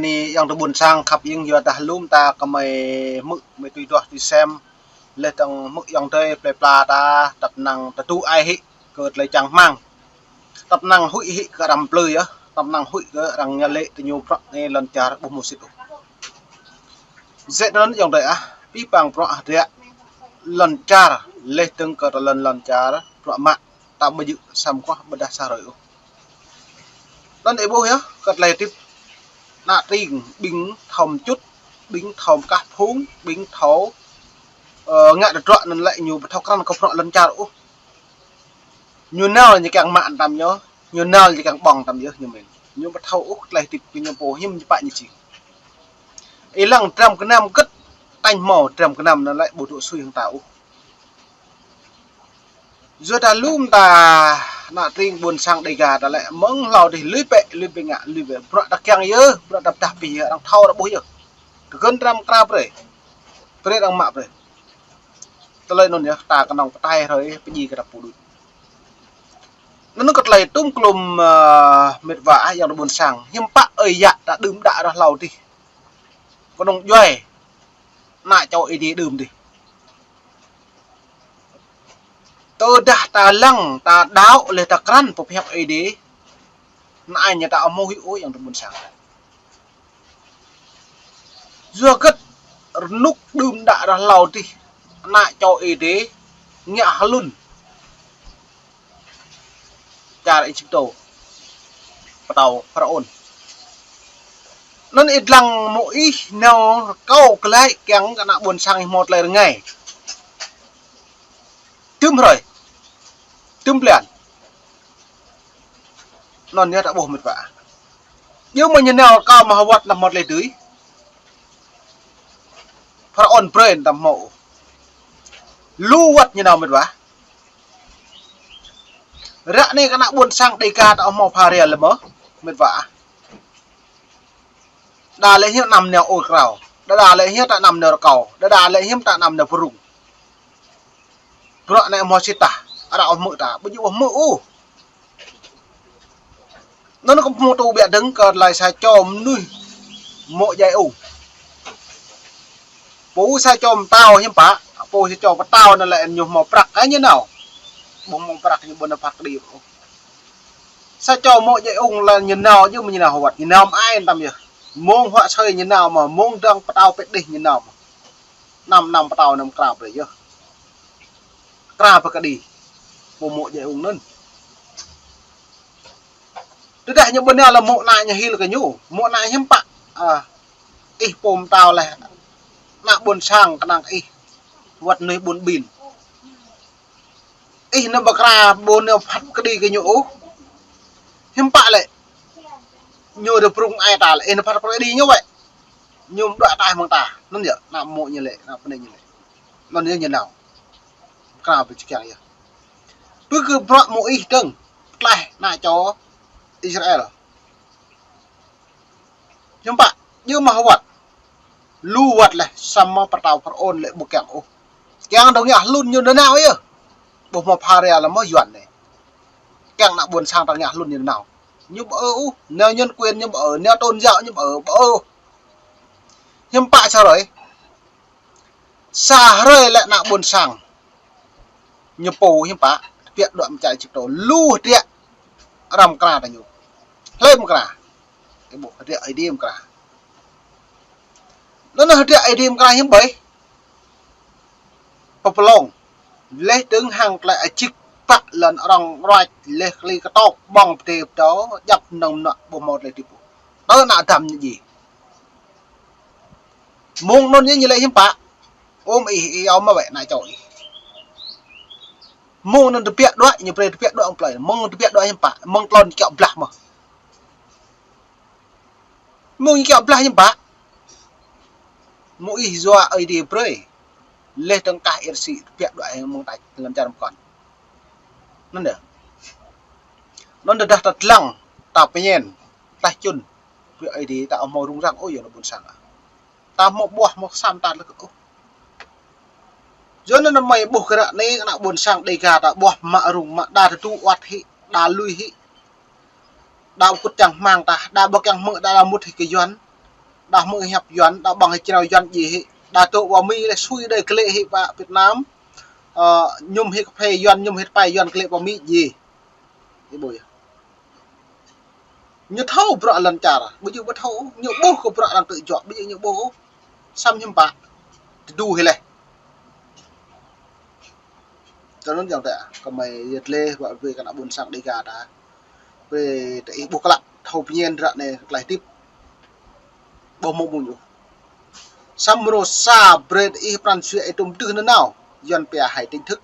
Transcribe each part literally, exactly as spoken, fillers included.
Ayŏng adơi ƀuôn sang khăp ing, yua dah lŏm ta kơmơi hmư̆, kơmơi tui duah tui sem, laih dơ̆ng hmư̆ ayŏng adơi plơi pla ta tăp năng tơdu ai hĭ kơ tơlơi čang rơmang. Tăp năng huĭ hĭ kơ arăng plư yơh, tăp năng huĭ kơ arăng ña lĕ tơ ñu bruă anai lŏn čar ƀu hmâo sĭt ôh. Jĕ anŭn ayŏng adơi ah, pĭ pang bruă hơdră lŏn čar, laih dơ̆ng kơ tơlơi lŏn čar, bruă mă, ta ƀu djơ̆ samơ̆ kơkuh ƀôdah sa hrơi ôh. Anŭn ih ƀuh yơh, kơ tơlơi hơdip ană tring, ƀing thâo mơčŭt, ƀing thâo kah phung, ƀing thâo, ơ, ngă tơdruă anŭn lĕ ñu ƀu thâo krăn kơ bruă lŏn čar ôh. Ñu nao ñu kiăng mă tăm ñu, ñu nao ñu kiăng ƀơ̆ng tăm yơh ñu mĭn. Ñu ƀu thâo ôh tơlơi hơdip kơ ñu pô hiư̆m ñu pă ñu jing. Ih lăng dram gơnam gĭt, tañ hmâo dram gơnam anŭn lĕ ƀu dŏ sui hăng ta ôh. Yua dah lŏm ta ană tring ƀuôn sang Dêga ta lĕ mơ̆ng hlâo dih lui bĕ, lui bĕ ngă, lui bĕ. Bruă ta kiăng yơh, bruă ta pơdah pĭ yơh, arăng thâo arăng ƀuh yơh. Kơ gơ̆n dram mơkra brơi. Brơi arăng mă brơi. Tơlơi anŭn yơh, ta kơnơ̆ng pơtai hrơi, pơdjai kơ ta pơđut. Anŭn kơ tơlơi tŭm klŭm, ơ, mĕt wa ayŏng adơi ƀuôn sang. Hiư̆m pă ơi yă ta đưm đă rơh hlâo dih. Kơnơ̆ng djuai. Ană čô Ơi Adai đưm dih. Tơdah ta lăng, ta đaŏ, laih ta krăn pơhiăp Ơi Adai. Anai ñu ta ƀu hmâo hĭ ôh ayŏng adơi ƀuôn sang. Yua hơget rơnŭk đưm đă rơh hlâo dih, ană čô Ơi Adai ngă hlŭn čar Êjiptô, pơtao Pharaôn. Anŭn ih lăng Môis nao rơkâo glaĭ kiăng kơ ană ƀuôn sang ih hmâo tơlơi rơngai. Tơm hrơi. Tơm blan. Anŭn yơh ta ƀuh mĕt wa. Yua mơ̆ ñu nao rơkâo mơ̆ hơwăt anăm hmâo tơlơi dưi. Pharaôn brơi anăm hmâo. Lu wăt ñu nao mĕt wa. Ră anai kơ ană ƀuôn sang Dêga ta ƀu hmâo pha ria lơi mơ̆ mĕt wa. Đa lĕ hiư̆m anăm nao ur krao. Đa đa lĕ hiư̆m ta anăm nao rơkâo. Đa đa lĕ hiư̆m ta anăm nao pơrŭng. Bruă anai hmâo sĭt tah. Arăng ƀu hmư̆ ta. Ƀu djơ̆ ƀu hmư̆ ôh. Anŭn kơ hmâo tŭ ƀiă dơ̆ng kơ tơlơi sa čô mơnuih mô̆ djai ung. Pô sa čô pơtao hiư̆m pă. Pô sa čô pơtao anŭn lĕ ñu hmâo prăk kơ ñu nao. Ƀu hmâo prăk ñu ƀu nao phat kơđi ôh. Sa čô mô̆ djai ung lĕ ñu nao djơ̆ mơ̆ ñu nao hơwăt, ñu nao mơai tăm yơh. Mơ̆ng huă asơi ñu nao mơ̆, mơ̆ng dơ̆ng pơtao pĕ đih ñu nao mơ̆. Anăm, anăm pơtao anăm mơkra brơi yơh. Mơkra pơ kơđi. Pô mô̆ djai ung anŭn. Tơdah ñu ƀu nao lĕ mô̆ ană ñu hil kơ ñu. Mô̆ ană hiư̆m pă. A, ih pô pơtao laih. Ană ƀuôn sang kơnang ih. Wăt mơnuih ƀun ƀin. Ih nao mơkra ƀu nao phat kơđi kơ ñu ôh. Hiư̆m pă lĕ. Ñu dŏ prŭng ai ta lĕ. Ih nao phat kơđi ñu wĕ. Ñu mơdŏ ataih mơ̆ng ta. Anŭn yơh. Ană mô̆ ñu lĕ. Ană pơnai ñu lĕ. Anŭn yơh ñu nao. Mơkra pơ čơkiăng yơh. Pơ kơ bruă Môis dơ̆ng. Tlaih ană čô Israel. Hiư̆m pă, djơ̆ mơ̆ hơwăt. Lu wăt laih, samơ̆ pơtao Pharaôn lĕ ƀu kiăng ôh. Kiăng dŏ ngă hlŭn ñu nanao yơh. Ƀu hmâo pha ria lơi mơ̆ Yuan anai. Kiăng ană ƀuôn sang ta ngă hlŭn ñu nanao. Ñu ƀu ư ôh, nao nhân quyền ñu ƀu ư, nao tôn giáo ñu ƀu ư, ƀu ư. Hiư̆m pă sa hrơi. Sa hrơi lĕ ană ƀuôn sang. Ñu pô hiư̆m pă, tơbiă đuaĭ mơ̆ng čar Êjiptô. Lu hơdră arăng mơkra ta ñu. Hlơi mơkra. Ih ƀuh hơdră Ơi Adai mơkra. Anŭn hơdră Ơi Adai mơkra hiư̆m ƀơi. Pơplông. Laih dơ̆ng hăng tơlơi ajik pă lŏn arăng ruăč laih kơli kơtŏk ƀơ̆ng pơdê pơdâo djăp mơnơ̆ng mơnuă ƀu hmâo tơlơi hơdip ôh. Tơ ană Adam ñu djai. Mơ̆ng anŭn yơh ñu lĕ hiư̆m pă. Ôm ih, ih iâu mă wĕ ană čô ih. Mơ̆ng anŭn tơbiă đuaĭ, ñu brơi tơbiă đuaĭ mơ̆ng plơi. Mơ̆ng tơbiă đuaĭ hiư̆m pă. Mơ̆ng tlôn ñu kiaŏ blah mơ̆. Mơ̆ng ñu kiaŏ blah hiư̆m pă. Môis yua Ơi Adai brơi. Laih dơ̆ng kah ir sĭ tơbiă đuaĭ mơ̆ng tač lăm čar pơkŏn. Anŭn yơh. Anŭn tơdah ta lăng, ta pơñen, tlaih čun. Brơi Ơi Adai ta ƀu hmâo rŭng răng ôh yơh ană ƀuôn sang. Ta hmâo ƀuah hmâo kơsăm ta lĕ kơ ôh. Yua anŭn mơi ƀuh kơ ră anai ană ƀuôn sang Dêga ta ƀuah mă rŭng mă đa tơdu wăt hĭ, đa lui hĭ. Đa ƀu kŭt čang hmang ta, đa ƀu kiăng hmư̆, đa đa mŭt hĭ kơ Yuan. Đa hmư̆ hiăp Yuan, đa ƀơ̆ng hĭ črao Yuan djai hĭ. Đa tŭ wa Mi lĕ sui đơi klĕ hĭ pă Việt Nam. Ơ, ñum hĭ kơphê Yuan, ñum hĭ tơpai Yuan klĕ wa Mi djai. Ih ƀuh yơh. Ñu thâo bruă lŏn čar, ƀu djơ̆ ƀu thâo, ñu ƀuh kơ bruă arăng tŭ juă, ƀu djơ̆ ñu ƀuh. Samơ̆ hiư̆m pă, tơdu hĭ laih. Tui anŭn yơh tơ, kơmơi yơh lĕ, wă brơi kơ ană ƀôn sang Dega ta. Brơi tơ ih ƀuh klă, thâo pơñen ră anai tơlơi hơdip. Ƀuh mơ̆ng ƀuh ñu. Samơ̆ rô sa brơi tơ ih pran jua ih tŭm tưh nanao, Yuan pia hai chính thức.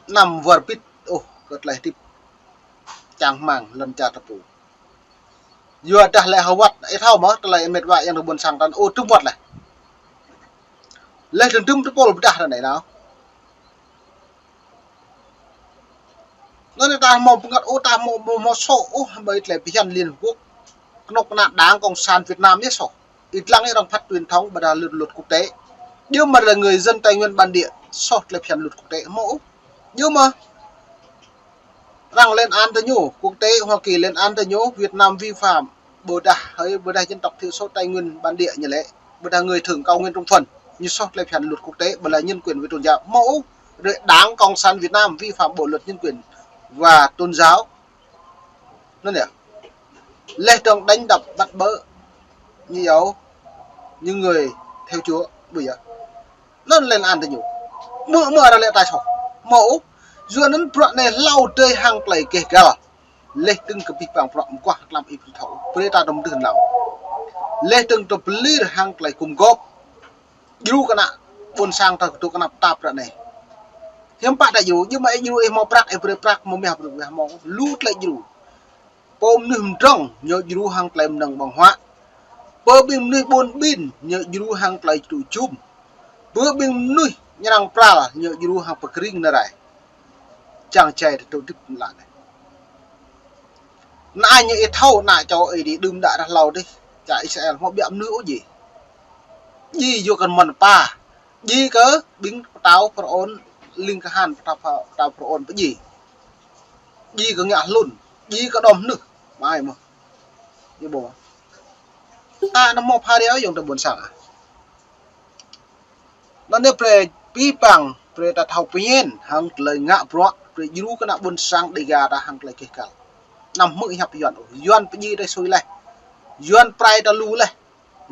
Anăm wơr bĭt ôh kơ tơlơi hơdip čang rơmang lŏn čar ta pô. Yua dah lĕ hơwăt, ih thâo mơ̆, tơlơi met wa yang ƀôn sang ta ôh tŭm wơ̆t laih. Laih dơ̆ng tŭm tơpul pơdah ră anai nao. Anŭn ta hmâo pơngăt ôh, ta hmâo, hmâo, hmâo soh ôh, ƀơi tơlơi phiăn Liên Hợp Quốc. Kơnuk kơna Đảng Cộng sản Việt Nam yơh soh. Ih lăng ih arăng phát truyền thông ƀôdah luật, luật quốc tế. Djơ̆ mơ̆ là người dân Tây Nguyên bản địa, soh tơlơi phiăn luật quốc tế hmâo ôh. Djơ̆ mơ̆ arăng lên án tơ ñu, quốc tế Hoa Kỳ lên án tơ ñu, Việt Nam vi phạm ƀôdah hơi, ƀôdah dân tộc thiểu số Tây Nguyên bản địa ñu lĕ, ƀôdah người Thượng Cao Nguyên Trung Phần, ñu soh tơlơi phiăn luật quốc tế, ƀôdah nhân quyền với tôn giáo hmâo ôh. Rồi Đảng Cộng sản Việt Nam vi phạm bộ luật nhân quyền và tôn giáo. Anŭn yơh. Laih dơ̆ng đánh đập bắt bớ, ñu yua, những người theo Chúa, ƀu djơ̆. Anŭn lên án tơ ñu. Mơ̆, mơ̆ arăng lĕ ta soh. Hmâo ôh. Yua anŭn bruă anai hlâo dơi hăng tơlơi gêh gal. Laih dơ̆ng kơ abih bang bruă mơguah tlam ih ƀu thâo. Brơi ta tŭm tưh nanao. Laih dơ̆ng tơpơlir hăng tơlơi gum gôp. Djru kơ ană ƀôn sang ta kơdŏ kơnăp tap ră anai. Hiư̆m pă ta djru, djơ̆ mơ̆ ih djru ih hmâo prăk, ih brơi prăk, hmâo mah brơi mah hmâo. Lu tơlơi djru. Pô mơnuih mơdrŏng, ñu djru hăng tơlơi mơnơ̆ng ƀơ̆ng huă. Pô ƀing mơnuih ƀun ƀin, ñu djru hăng tơlơi tŭ jum. Pô ƀing mơnuih ñrăng pral, ñu djru hăng pơkring nơrai. Čang čai tơdŭ dip lă anai. Anai ñu ih thâo, ană čô ih dih đưm đă ră hlâo dih. Čar Israel hmâo ƀiă mơnuih ôh djai. Djai yua kơ mơ̆n pa. Djai kơ ƀing pơtao Pharaôn, ling kahan pơtao, pơtao Pharaôn pơdjai. Djai kơ ngă hlŭn, djai kơ đom mơnuih. Mai mơ̆. Djai ƀuh. Ta anăm hmâo pha reo yơ̆ng tơ ƀôn sang ah. Anŭn yơh brơi abih bang, brơi ta thâo pơñen, hăng tơlơi ngă bruă, brơi djru kơ ană ƀôn sang Dega ta hăng tơlơi gêh gal. Anăm hmư̆ hiăp Yuan ôh, Yuan pơdjai ta sui laih. Yuan pơrai ta lu laih.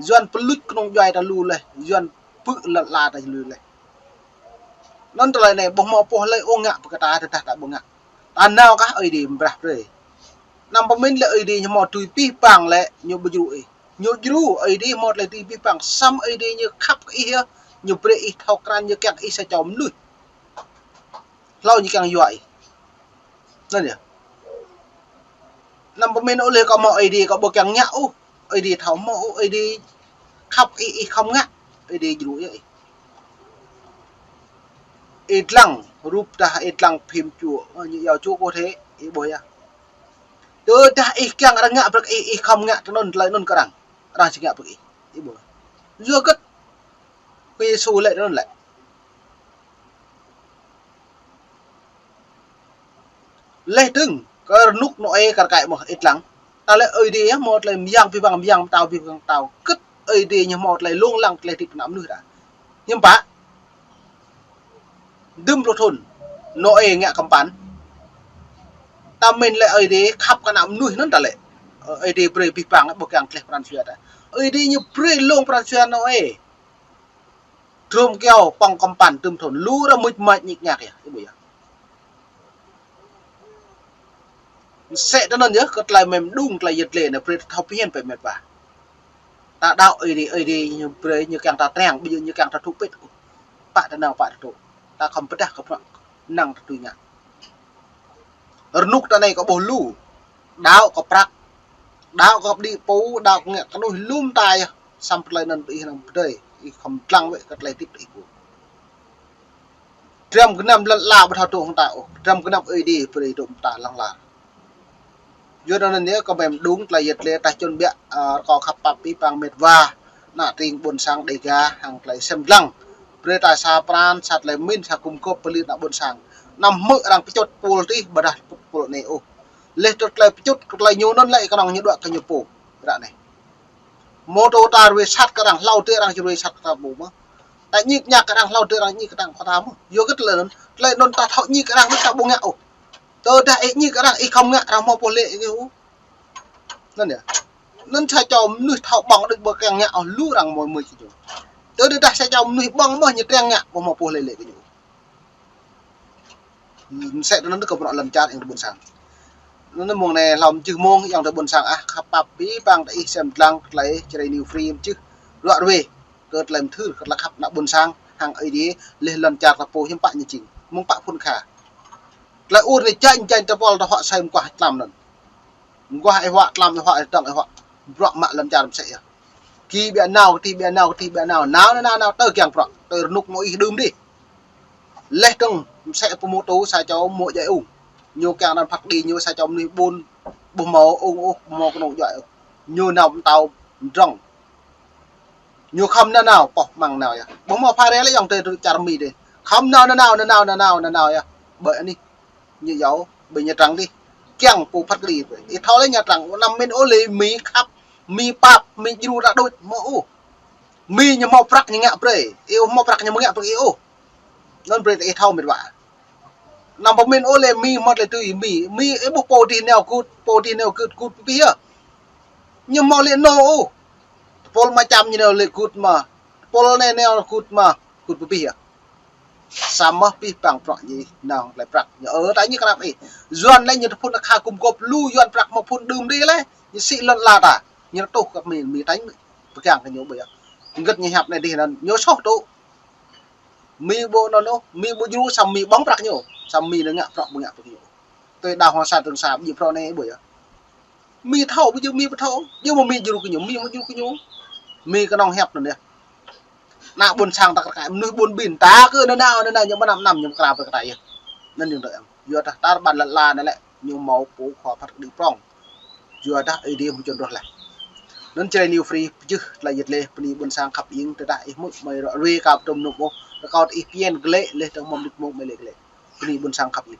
Yuan pơluč kơnung djuai ta lu laih, Yuan pơ̆ lŏn ala ta lu laih. Anŭn tơlơi anai ƀu hmâo pô hlơi ôh ngă pơkă ta tơdah ta ƀu ngă. Ta nao kah Ơi Adai mơbrah brơi. Anăm pơmĭn lĕ Ơi Adai ñu hmâo tui abih bang lĕ ñu ƀu djru ih. Ñu djru, Ơi Adai hmâo tơlơi tui abih bang, samơ̆ Ơi Adai ñu khăp kơ ih yơh, ñu brơi ih thâo krăn, ñu kiăng ih sa čô mơnuih. Hlâo ñu kiăng yua ih. Anŭn yơh. Anăm pơmĭn ôh lĕ kâo hmâo Ơi Adai kâo ƀu kiăng ngă ôh. Ơi Adai thâo hmâo ôh, Ơi Adai khăp ih, ih khŏm ngă. Ơi Adai djru yơh ih. Ih lăng rup dah ih lăng phim čuă, ơ, ñu yua čuă kơ thế, ih ƀuh yơh. Tơdah ih kiăng arăng ngă brơi ih, ih khŏm ngă tơ anŭn, tơlơi anŭn kơ arăng. Arăng či ngă brơi ih. Ih ƀuh. Yua hơget Khua Yêsu lĕ tơ anŭn lĕ. Laih dơ̆ng, kơ rơnŭk Nôê kar kaĭ mơ̆ ih lăng. Ta lĕ Ơi Adai yơh hmâo tơlơi mơyang abih bang mơyang, pơtao abih bang pơtao. Hơget Ơi Adai ñu hmâo tơlơi lông lăng tơlơi hơdip ană mơnuih ta. Hiư̆m pă? Dŭm pluh thŭn, Nôê ngă kơmpăn. Ta mĭn lĕ Ơi Adai khăp kơ ană mơnuih anŭn ta lĕ. Ơ, Ơi Adai brơi abih bang ƀu kiăng tơlơi pran jua ta. Ơi Adai ñu brơi lông pran jua Nôê. Drôm kyâo pŏng kơmpăn dŭm thŭn, lu arăng mưč mač ñik ñak yơh, ih ƀuh yơh. Mơsĕ tơ anŭn yơh, kơ tơlơi mơ̆ng mơđung tơlơi yơh lĕ anai brơi ta thâo phiăn pơ met wa. Ta đaŏ Ơi Adai, Ơi Adai ñu brơi ñu kiăng ta triăng, ƀu djơ̆ ñu kiăng ta tŭ pĭt. Pă ta nao pă ta tŭ. Ta khŏm pơdah kơ bruă năng ta tui ngă. Rơnŭk ta anai kơ ƀuh lu. Đaŏ kơ prăk. Đaŏ kơ pơđĭ pô, đaŏ kơ ngă kơnuih lŏm ta yơh. Samơ̆ tơlơi anŭn ƀu ih năng pơdơi. Ih khŏm lăng wơ̆t kơ tơlơi hơdip ih ƀuh. Dram gơnam lŏn ala ƀu thâo tŭ hăng ta ôh. Dram gơnam Ơi Adai brơi tŭ ta lăng lar. Yua anŭn yơh kơ mơ̆ng mơđung tơlơi yơh lĕ ta čun biă, ơ, rơkâo khăp pap abih bang met wa. Ană tring ƀôn sang Dega hăng tơlơi sem lăng. Brơi ta sa pran, sa tơlơi mĭn, sa gum gôp pơlir ană ƀôn sang. Anăm hmư̆ arăng pơčŭt pul tih, ƀôdah pŭt pul anai ôh. Laih tơlơi pơčŭt, tơlơi ñu anŭn lĕ kơnơ̆ng ñu đuaĭ kơ ñu pô. Ră anai. Mơ̆ tơ ta ruai sat kơ arăng, hlâo tơ arăng či ruai sat kơ ta ƀu mơ̆. Ta ñik ñak kơ arăng, hlâo tơ arăng ñik kơ ta mơ̆. Yua kơ tơlơi anŭn, tơlơi anŭn ta thâo ñik kơ arăng, ta ƀu ngă ôh. Tơdah ih ñik kơ arăng, ih khŏm ngă arăng hmâo pô lĕ kơ ih ôh. Anŭn yơh. Anŭn sa čô mơnuih thâo ƀơ̆ng đôč ƀu kiăng ngă ôh, lu arăng mơ̆ mơ̆ či ñu. Tơdah sa čô mơnuih ƀơ̆ng mơ̆ ñu kiăng ngă, ƀu hmâo pô lĕ lĕ kơ ñu. Mơsĕ tơ anŭn kơ bruă lŏn čar ayŏng adơi ƀôn sang. Anŭn mơ̆ng anai hlâo mơčih mông ayŏng adơi ƀôn sang ah, khăp pap abih bang tơ ih sem dlăng tơlơi Jrai New Free mơčih ruă ruai kơ tơlơi mơthưr kơ tơlơi khăp ană ƀôn sang hăng Ơi Adai, laih lŏn čar ta pô hiư̆m pă ñu jing. Mơ̆ng pă phŭn kha. Tơlơi ur anai jañ jañ tơpul tơhuă sai mơguah tlam anŭn. Mơguah ih huă, tlam ih huă, ih dŏng ih huă. Bruă mă lŏn čar mơsĕ yơh. Kơ ƀiă nao, kơ tih ƀiă nao, kơ tih ƀiă nao. Nao, nao, nao, nao, tơ kiăng bruă. Tơ rơnŭk mơ̆ ih đưm dih. Laih dơ̆ng, mơsĕ pơmôtô sa čô mơ̆ djai ung. Ñu kiăng anăn phat kơđi ñu sa čô mơnuih ƀun, ƀu hmâo ung ôh, ƀu hmâo kơnung djuai ôh. Ñu nao pơtao drŏng. Ñu khŏm nanao, pŏh măng nao yơh. Ƀu hmâo phara lĕ ayŏng adơi čar Mi dih. Khŏm nao, nanao, nanao, nanao, nanao yơh. Ƀơi anih ñu yâo, ƀơi ñu trăng dih. Kiăng pô phat kơđi. Ih thâo lĕ ñu trăng, anăm min ôh lĕ Mi khăp, Mi pap, Mi djru ta đôč, mơ̆ ôh. Mi ñu hmâo prăk ñu ngă brơi. Ih ƀu hmâo prăk ñu mơ̆ ngă brơi ih ôh. Anŭn brơi ih thâo mĭt wa. Anăm pơmin ôh lĕ Mi hmâo tơlơi tui Mi. Mi ih ƀuh pô dih nao gŭt, pô dih nao gŭt, gŭt pơpih yơh. Ñu hmâo lĕ nô ôh. Tơpul mơčăm ñu nao lĕ gŭt mơ̆. Tơpul anai nao gŭt mơ̆, gŭt pơpih yơh. Samơ̆ abih bang bruă ñu nao tơlơi prăk. Ñu ơ ta ñu kơnap ih. Yuan lĕ ñu tơphŭn kha gum gŏp lu Yuan prăk mơ̆ phŭn đưm dih lĕ. Ñu sĭ lŏn ala ta. Ñu rơtuh kơ Mi, Mi tañ pơgang kơ ñu ƀơi yơh. Ngơ̆t ñu hiăp anai dih anŭn. Ñu soh tŭ. Mi ƀu anŭn ôh, Mi ƀu djru, samơ̆ Mi ƀơ̆ng prăk ñu. Samơ̆ Mi nao ngă prăk ƀu ngă prăk ñu. Tui đa Hoàng Sa Trường Sa ƀu djru prăk anai ƀu yơh. Mi thâo, ƀu djru Mi ƀu thâo. Djru mơ̆ Mi djru kơ ñu, Mi ƀu djru kơ ñu. Mi kơnơ̆ng hiăp anŭn yơh. Ană ƀôn sang ta kar kaĭ, mơnuih ƀun ƀin, ta kơ nanao, nanao, ñu mơnam năm, ñu kra pơ kơ ta yơh. Anŭn ñu đơi em. Yua dah tar ƀan lăt la anai lĕ, ñu hmâo pô khua phat kơđi prŏng. Yua dah Ơi Adai mơčun roh laih. Anŭn Jrai New Free pơjưh tơlơi yơh lĕ, bơni ƀôn sang khăp ing, tơdah ih mŭt mơi ruă ruai kơ pơtŭm nŭp ôh, rơkâo ih phiăn glĕ, laih dơ̆ng mơ̆m đĭt mông mơi lĕ glĕ. Bơni ƀôn sang khăp ing.